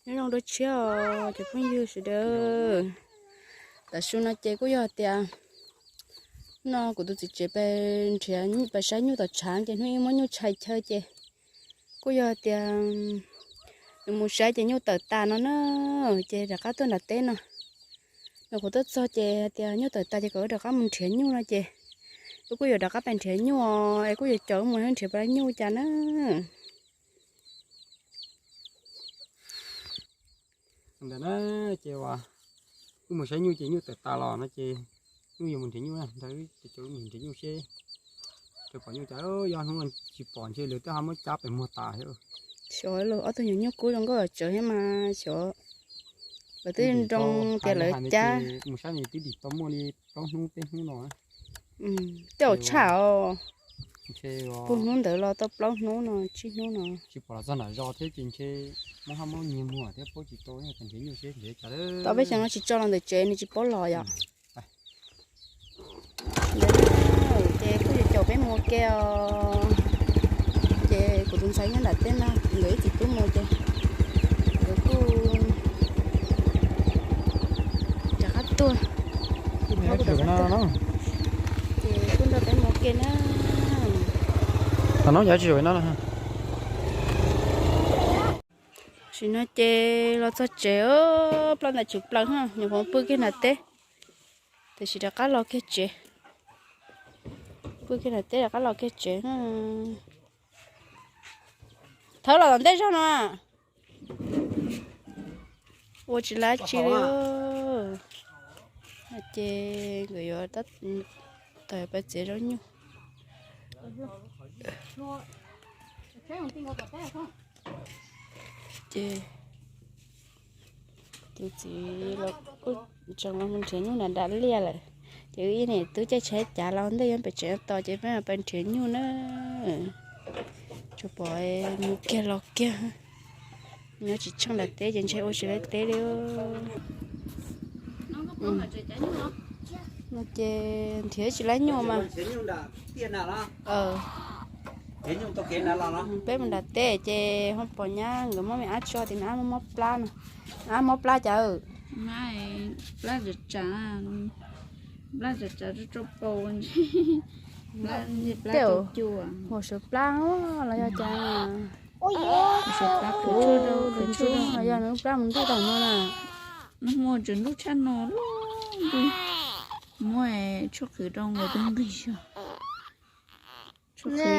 Nyob zoo dua tshiab os cov phooj ywg sawv daws. Tam sim no ces kuj yog tias no kuv tus txiv tsev pes nrhiav pes saib nyuj tom tshav ces hnub ib muab nyuj tshais chaw ces kuj yog tias nws mus saib ces nyuj tawm tas no na, ces rov qab tuaj nram teb no. Nws qhuav tuaj txog ces hais tias nyuj tawm tas ces kom wb rov qab mus nrhiav nyuj no ces wb kuj yuav rov qab pes nrhiav nyuj os, es kuj yuav caum wb mus nrhiav pes nyuj cas na. Ntawd na, ces uas wb mus saib nyuj ces nyuj tawm tas los no ces wb yuav mus nrhiav nyuj na, ntawd ces wb mus nrhiav nyuj seb, ces pom nyuj cas yog hnub tsis pom ntshe lawv twb ho muab cab pes muag tas thiab. Xyov los ob tug nyuam nyuj kub zoo nkauj tshaj thiab mas xyov lawv twb nroo tias lawv cab. Mus saib twb dim tau muaj li plaub hnub peb hnub no. Tej zaum tshaj os. Puag hnub ntawd los tau plaub hnub no tsib hnub no. Tsis pom los txog nram zos thiab ces ntshe muab ho muab nyiag muag thiab paub tsis tau, nrhiav nyuj seb nrhiav cas. Tau peb xyoo no tsis tso los ntawm tsev nws tsis paub los yom. Ces kuj yuav caum peb mus ua ke os. Ces kuv tus ntxhais nyob nram teb no, nkawd ib txiv tub mus ces nkawd kuj rov qab tuaj. Ces kuj nrog peb mus ua ke na. Tam no ces los txog tsev, plab ntawd tsis plaws, nyuam qhuav pw kiag nram teb, tiam sis rov qab los kiag tsev. Pw kiag nram teb rov qab los kiag tsev. Thawb los tom ntej zog no. Ua tsis laib tsi li. Ces nkawd yuav tawm pais txiav zaub nyuj. Ces tus txiv los kuj tseem los mus nrhiav nyuj nram nram liaj lawm. Ces wb ib niam tub caij tsheb cav los ntej yuav pem tsev tos ces peb pais nrhiav nyuj na. Tsuas pom mus kiag los kiag. Nyob tsis tsheej nram teb ces ntshe ua tsis laib teb li. No ces nrhiav tsis laib nyuj mas. Peb mus nram teb ces ho pom nyab nkawd muab me ab tso tias me ab muab mob plab no. Me ab mob plab cas? Plab tsav tsav, plab tsav tsav tso pau. Tej hauv suav plab los yog cas? Suav plab, yog nws plab mus ntuj tau no na. Nag hmo tseem ntuj tshaj no, muab tshuaj qhwv rau nkawd twb nqig xyov. Tshuaj qhwv,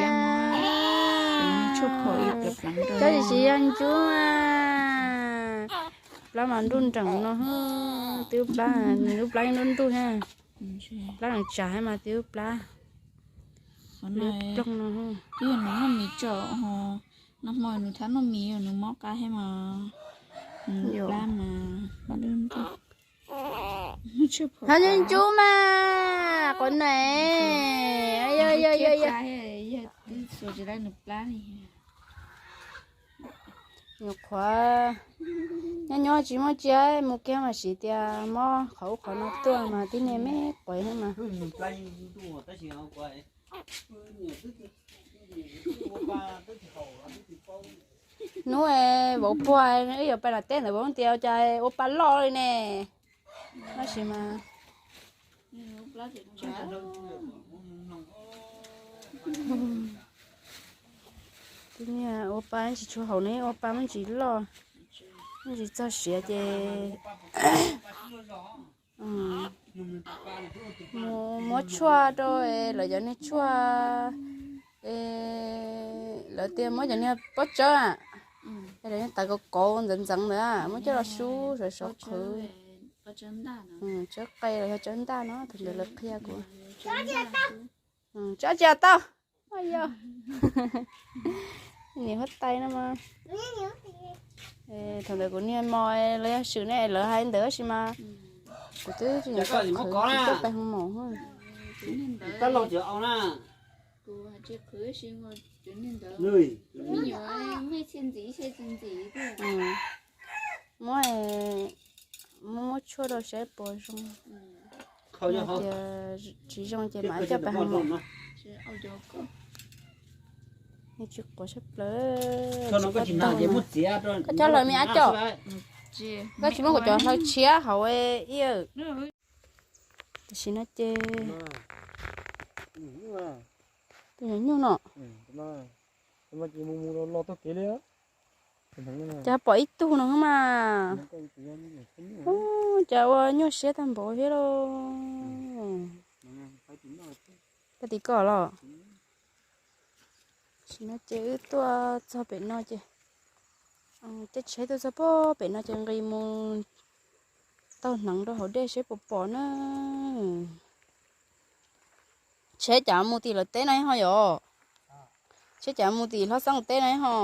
tshuaj phom ib plav plav rau. Tab sis yog ncub mas, plab mas nruj nreem no, twb plab, nws lub plab yeej nruj nruj thiab. Plab nws tsav thiab mas twb plab. Ploog no. Twb yog nws muaj mis tso, nag hmo nws thab noj mis nws mob qab thiab mas, nws plab mas plab nruj nruj. Hab ncub mas quav na. Yog, yog, yog, yog. Nyuam qhuav nyob nyob tsis muaj tsi, mus kiag mas siv tias mob qhov ub qhov no tuaj mas tib niag me quav thiab mas. Hnub es vauv puag wb yuav pais nram teb ntawd vauv tias cas ua pa loj li ne. Tab sis mas ua pa tsis tshua haum ne, ua pa tsis loj, tsis txog siav ces mus muab tshuaj rau lawv cov niag tshuaj, lawv tias muab cov niag pob tsawb, lawv niag tawv kauv kauv ntxeev ntxeev ntawd muab coj los sub sov sov qhwv. Tsawb qe los yog tsawb ntaj no, thaum ntawd lawv qhia kuv. Tso tsis tau. Yog niam huab tais no mas, thaum ntawd kuv niag mos los yog swm ne lawv hais ntawd tab sis mas kuv twb tsis nyiam qhwv, kuv twb pais hoo maum. Muab, muab, muab tshuaj rau saib puas zoo. Tias tsis zoo ces mam coj pais hoo maum. Tsis quav sab plaws. Koj coj hlawv me ab coj. Koj tsis muab kuv cov hlawv tshiab hauv ib. Tam sim no ces tus nyuj no ces pom ib tug no mas. Cas ua nyuaj siab tag npaum thiab lauj. Pab tim koj los. Tam sim no ces wb tuaj txog pem no ces, caij tsheb tuaj txog pem no ces nqis mus taug hneev rau hauv dej seb puas pom na. Tsheb cav mus tim lawv teb no ho yom. Tsheb cav mus tim Hlob Xeeb teb no ho.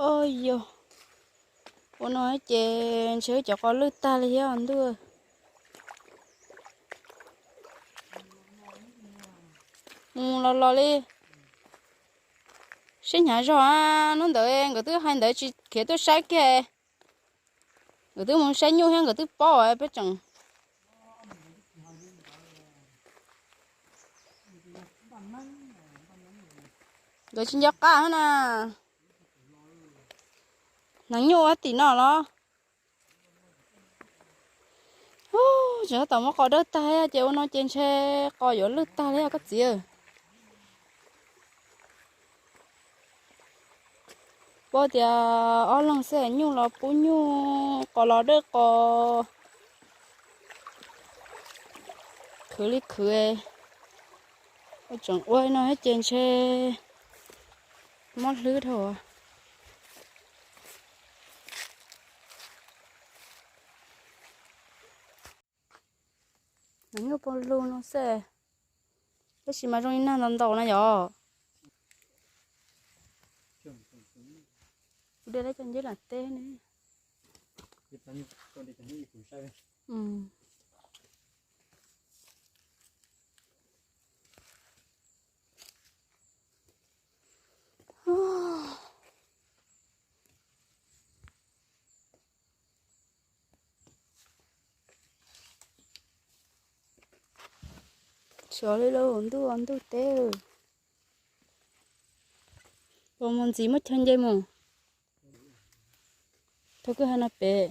Os yog, ua no ces ntshe wb cov qos lwj tag li thiab ntuj. Mus los los li. Sib hnyav zog, hnub ntawd nkawd twb hais ntawd tsis khiav tuaj saib kiag. Nkawd twb mus saib nyuj thiab nkawd twb paub peb tseem. Nkawd tsis nco qab na. Hneev nyuj ua tim no los. Tseem tab tom muab qos dawb tag ces ua no ces ntshe qos yuav lwj tag li koj txiv. Paub tias ob leeg xwb, nyuj los pub nyuj, qos los dawb qos. Khwv li khwv, ua tseem ua no ces ntshe mob hlwb dhau. Hneev nyuj pw lug no xwb, tab sis mas zoo li nag ntaus ntaus na yom. Kuv de lawv cov nceb lam teb ne. Sov li lauj, ntuj ntuj teb. Ua mus ntxiv muab chaw nce mus. Thaum koj hais no pem.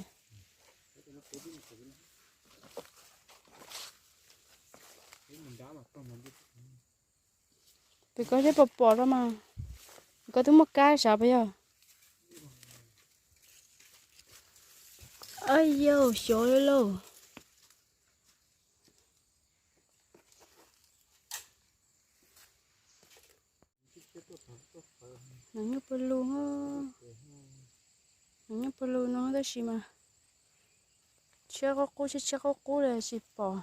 Pem koj seb puas pom rau mas. Koj twb muaj kab sav puas yog? Yau xyov li lauj. Hneev nyuj pw lug, hneev nyuj pw lug no tab sis mas tshiab qub qub, tshiab tshiab qub qub li tsis pom,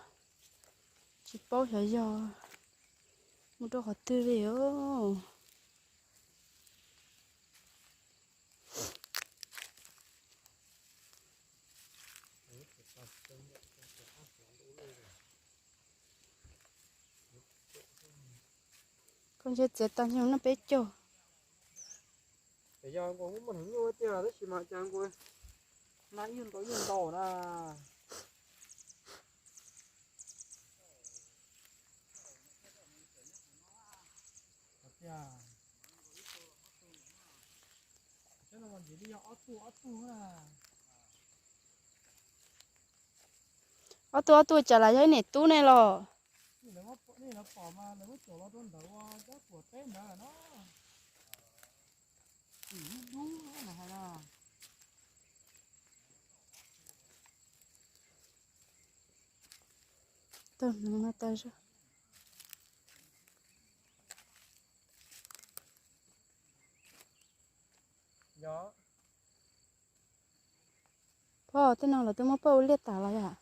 tsis paub xyov yog mus rau qhov twg li os. Koj ntshe txiav tag ntshe no peb caug. Yog nkaus muaj hneev nyuj tiag tab sis mas cas nkaus nag ib ntau ib ntau na. Ob tug ob tug cas las yog ib niam tub ne los? Tag no tag zog. Pog, tej no lawv twb muab pawj ua liaj tas los yom?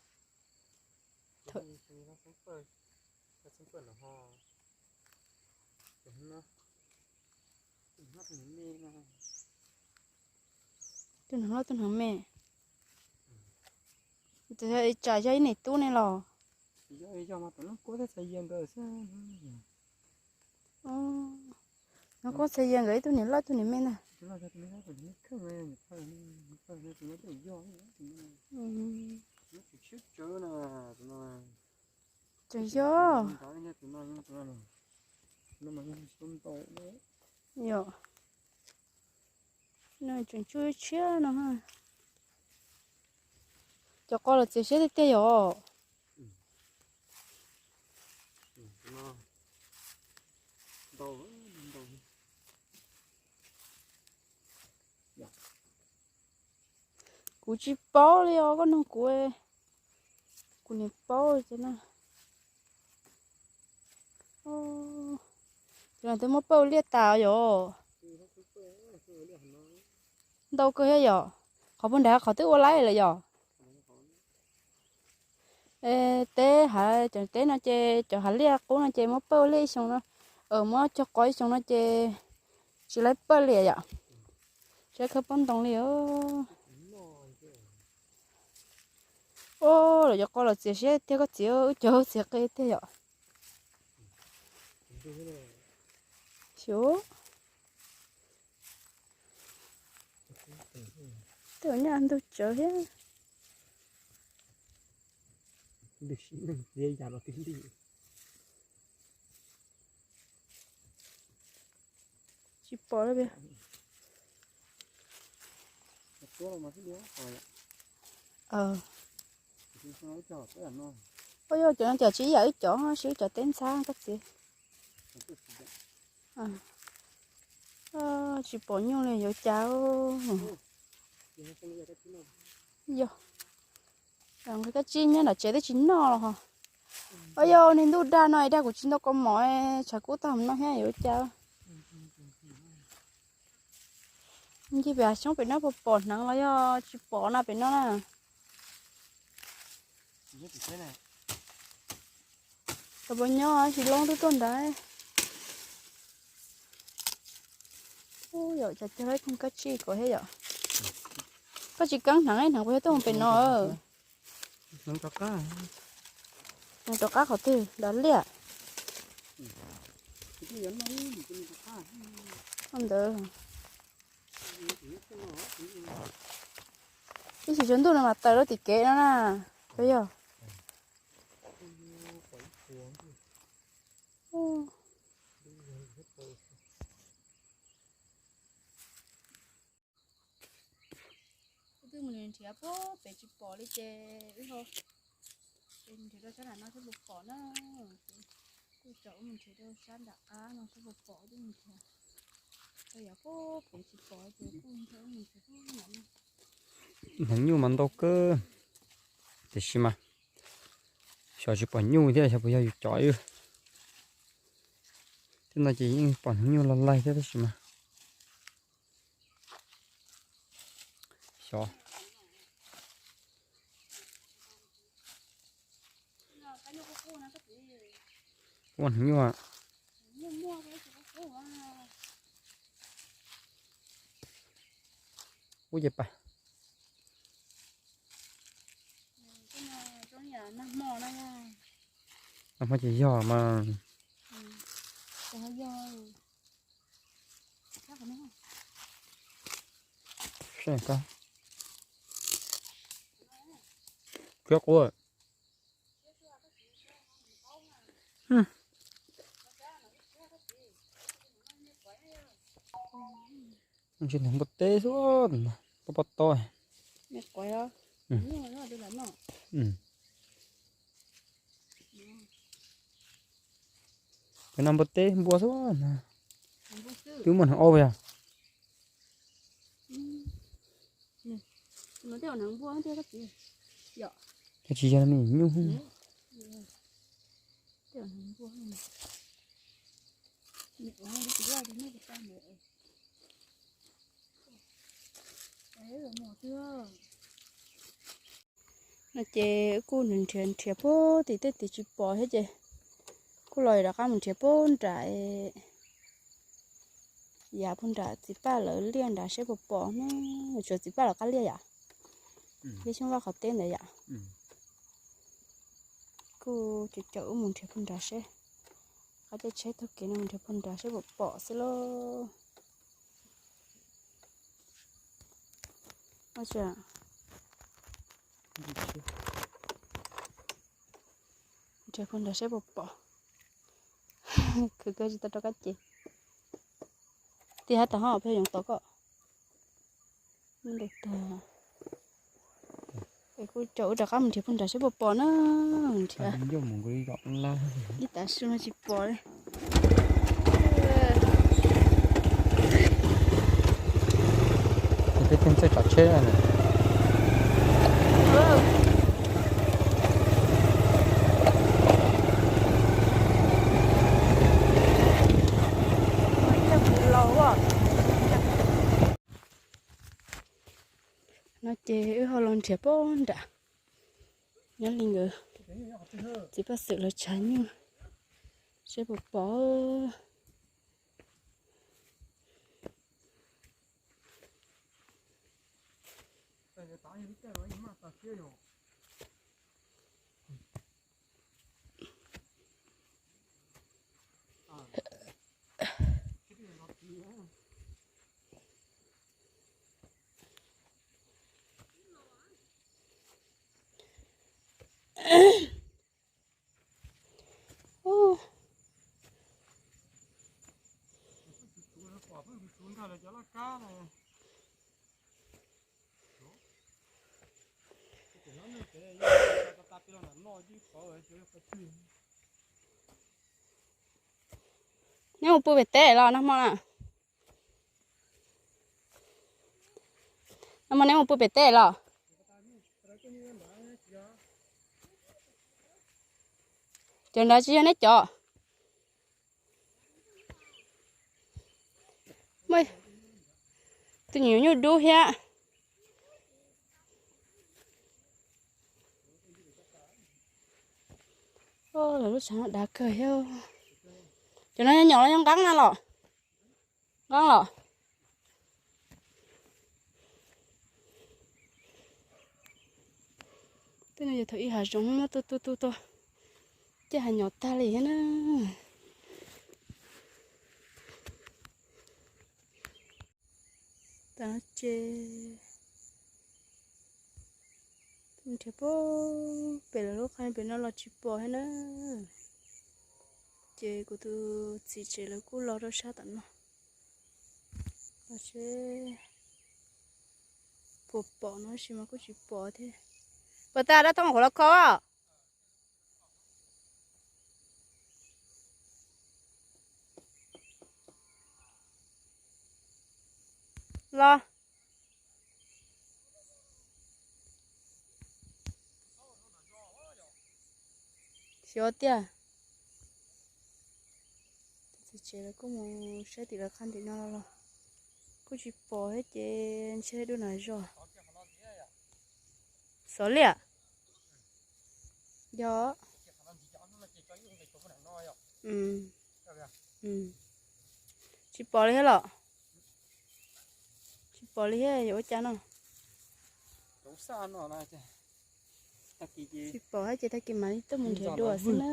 Tus hneev loj tus hneev me. Tsam yog ib niam tub ne los? Yog mas tom Nab Kuab thiab Txhais Yias nkawd xwb. Nab Kuab Txhais Yias nkawd ib tug niam loj ib tug niam me ntag. Tseem yog. Yog. No tseem tshuav tshiab no. Cov qos los txiav siab tiag tiag yom. Kuv tsis paub li os, koj nug kuv, kuv niam paub li na. Ces no twb muab pawj liaj tas yom. Ntau kawg thiab yom. Qhov puag nrad qhov twb ua laib lawm yom. Teb hav, cov teb no ces cov hav liaj qub no ces muab pawj ua liaj ib xyoo no, muab cog qos ib xyoo no ces tsis laib pawj li yom. Tsis khawb pob ntoo li. Ua los cov qos los txiav siab tiag, koj txiv, wb cov txiav qis tiag yom. Xyov. Tej nyaj ntug tsawv thiab. Tsis pom li. Ua yog cov no ces tsis ib yam wb cov, tsis wb cov teb ntxhab koj txiv. Tsis pom nyuj li yuav cas. Yog, nqhis kab tsib nyob nram tsev twb tsis noj los ho. Ua yog niag ntuj dag no es dag kuv tsis ntau kaus mom, tshav kub tag mus no thiab yuav cas. Ncig pem hav xyoob pem no puas pom hneev los yog tsis pom na pem no na. Puas nyob tsis loob twb tuaj nrad. Ub, yog cas cog ib koog kab tsib kom thiab yom. Koj tsis keeb hneev, hneev puas yog tuaj mus pem no? Hneev rov qab qhov twg nrad liaj? Ntawd. Ib sim tsaus ntuj no mas tawm rau tim kev no na. Puas yog? Wb twb mus nrhiav puag pem tsis pom li ces wb ho nrhiav rau sab nram no thiaj puas pom na. Kuj tsom wb mus nrhiav rau sab nram qab no thiaj puas pom, wb twb mus nrhiav rau yav puag pem tsis pom ces kuj nrhiav wb mus nrhiav puag nram no. Hneev nyuj mas ntau kawg, tiam sis mas xyov tsis pom nyuj thiab xyov puas yog yus cov wb. Tej no ces yeej pom hneev nyuj los laig thiab tab sis mas xyov. Ua hneev nyuj. Ub ces pas. Nag hmo ces yog mas. Kub. Tsis npua teb xwb, pob pob tod. Cov no npua teb npua xwb. Twb muaj hneev ob yog. Tsis yog me nyuj. No ces kuj nrhiav nrhiav puag tim tej tim tsis pom thiab ces kuj los rov qab mus nrhiav puag nram, yav puag nram txiv Paj lawv liaj nrad seb puas pom ne. Tsuav txiv Paj lawv qab liaj yom. Liaj Xyoob Vaj qhov teb ntawd yom. Kuj caum caum wb mus nrhiav puag nrad seb, qab caij tsheb taug kev no mus nrhiav puag nrad seb puas pom xwb lauj. Nrhiav puag nrad saib puas pom. Khwv kawg tsis tau rov qab ces. Tij hab tau hab peb yoov tos koj. Muab ntaus tag. Es kuv caum wb rov qab mus nrhiav puag nrad saib puas pom na. Nrhiav ib tav su no tsis pom li. Peb txawj tsav tsheb. No ces wb ho los nrhiav puag nram nyob li nkawd txiv Paj Xwm lawv tshav nyuj saib puas pom. Neb mus pw pem teb los nag hmo na? Nag hmo neb mus pw pem teb los? Cov nrad tsis yog neb cov. Tus nyuam nyuj dub thiab. Lawv lub tshav no dav kawg thiab. Cov no nyob nyom los nyob nqeeb na los? Nqeeb los? Tej no yog thaum ib hav zoov muab tu tu tu tu, caj has nyom tag li thiab na. Tas no ces nrhiav puag pem lawv lub qhov pem no los tsis pom thiab na. Ces kuv tus txiv tsev lawv kuj los rau sab tom no los seb puas pom no, tab sis mas kuj tsis pom thiab. Puas tas dab thoob qhuav los kho? Los. Xyov tiag. Txiv tsev lawv kuj mus saib tim lawv qhov ntim no los kuj tsis pom thiab ces ntshe dua nas zog. Xov liaj. Yog. Tsis pom li thiab los? Tsis pom li thiab yuav ua cas no? Tsis pom thiab ces tag kis mam li tuaj mus nrhiav dua xwb na.